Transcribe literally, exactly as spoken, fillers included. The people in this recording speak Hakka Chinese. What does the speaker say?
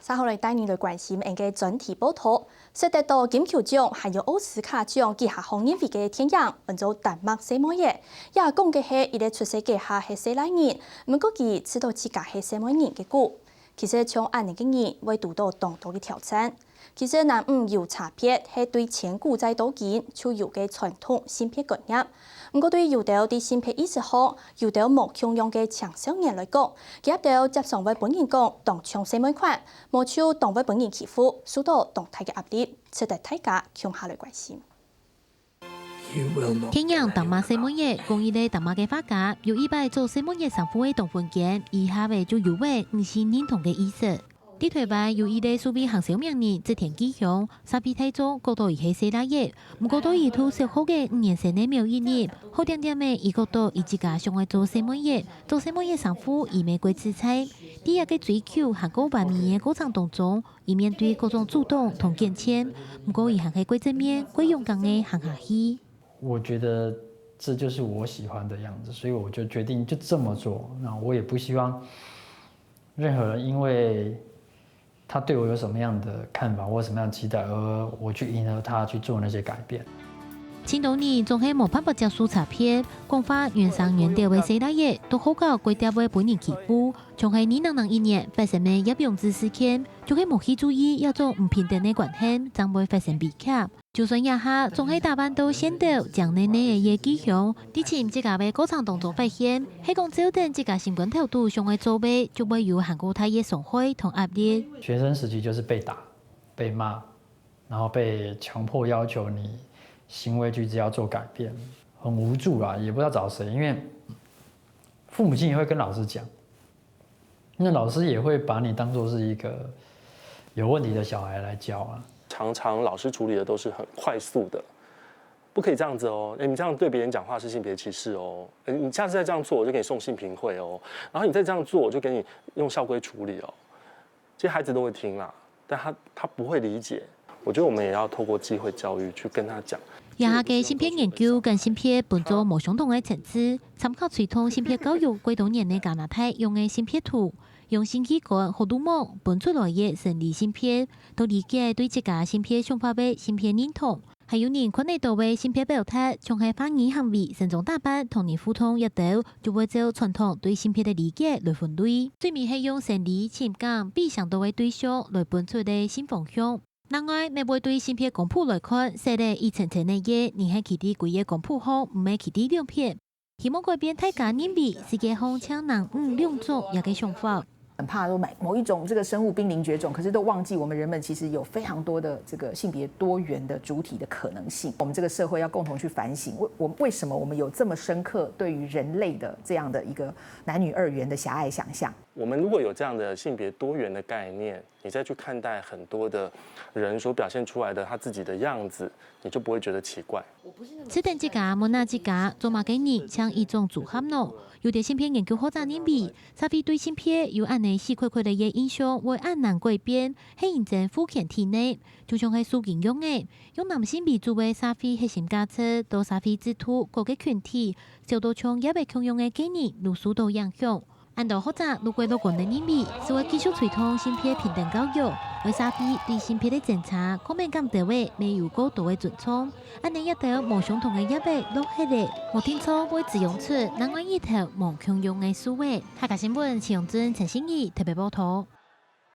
續下來帶你來關心𠊎个專題報導。 受得到金球獎還有奧斯卡獎幾下項入圍个電影，安到《丹麥細妹仔》。這講个係一個出世該下係細倈人，毋過佢知道自家係細妹人个故。其實像恁樣个人會堵到當多个挑戰。其實男女有差別，係對千古再到今就有个傳統性別觀念。毋過對有兜在性別意識項有兜無共樣个青少年來講，佢兜輒常會分人講當像細妹款，無就當會分人欺負，受到當大个壓力。 值得大家共下來關心。電影《丹麥細妹仔》講一個丹麥个畫家，有一擺做細妹仔衫褲个當分間，一下仔就有了女性認同个意識。在臺灣有一個數位行銷名人織田紀香，社會大眾覺得佢係細倈仔，毋過到佢讀小學个五年生个某一日，好恬恬仔佢覺得佢自家想愛做細妹仔，做細妹仔衫褲佢乜過自在。在這個追求還過完美个過程當中， 佢面對各種阻擋同揀選，毋過佢還係過正面、過勇敢个行下去。我覺得這就是我喜歡的樣子，所以我就決定就這麼做。那我也不希望任何人因為他對我有什麼樣的看法或什麼樣的期待，而我去迎合他去做那些改變。盡多人總係無辦法接受差別，講話軟聲軟調个細倈仔，都好搞過跌會分人欺負，像係二零零一年發生个葉永志事件， 就係無去注意這種毋平等个觀念，正會發生悲劇。就算這下總係打扮到仙兜靚豔豔个紀香，在尋自家个過程當中發現，係講照等自家心肝頭肚想愛做个，就會有還過大个傷害同壓力。學生時期就是被打、被罵，然後被強迫要求你行為舉止要做改變，很無助啊，也不知道找誰，因為父母親也會跟老師講， 那老師也會把你當作是一個有問題的小孩來教啊。常常老師處理的都是很快速的，不可以這樣子哦，哎，你這樣對別人講話是性別歧視哦，哎，你下次再這樣做，我就給你送性平會哦，然後你再這樣做，我就給你用校規處理哦。其實孩子都會聽啦，但他，他不會理解。我覺得我們也要透過機會教育去跟他講。這下个性別研究跟性別分做無相同个層次，參考推動性別教育幾多年个加拿大用个性別圖， 用性器官和齁毛分出來个生理性別，到理解對自家性別想法个性別認同。還有人看得到个性別表達，像係話語行為、盛裝打扮、同人互動這兜，就會照傳統對性別个理解來分類。最尾係用生理、情感、被想到个對象來分出个性方向。另外，乜會對性別光譜來看，設了一層層个，你係企在歸个光譜項，毋係企在兩片。 希望改變大家認為世界上淨男女兩族這個想法。很怕說某，某一種這個生物瀕臨絕種，可是都忘記我們人們其實有非常多的這個性別多元的主體的可能性。我們這個社會要共同去反省，為，我，為什麼我們有這麼深刻對於人類的這樣的一個男女二元的狹隘想像？我們如果有這樣的性別多元的概念， 你再去看待很多的人所表現出來的他自己的樣子，你就不會覺得奇怪。試等自家問下自家，做麼个人像一種組合呢？有兜性別研究學者認為，社會對性別有恁呢死缺缺个印象會恁難改變，係因為父權體呢，就像係樹根樣仔，用男性為主个社會核心價值，到社會制度各个群體，小到像葉仔共樣个个人，都受到影響。 恁多學者都過樂觀个認為，係會繼續推動性別平等教育，為社會對性別个爭差，可免減低个乜有過多个尊重。恁呢一兜無相同个葉仔落忒了，無定著會滋養出另外一頭無共樣个樹仔。客家新聞，徐永珍、陳信義特別報導。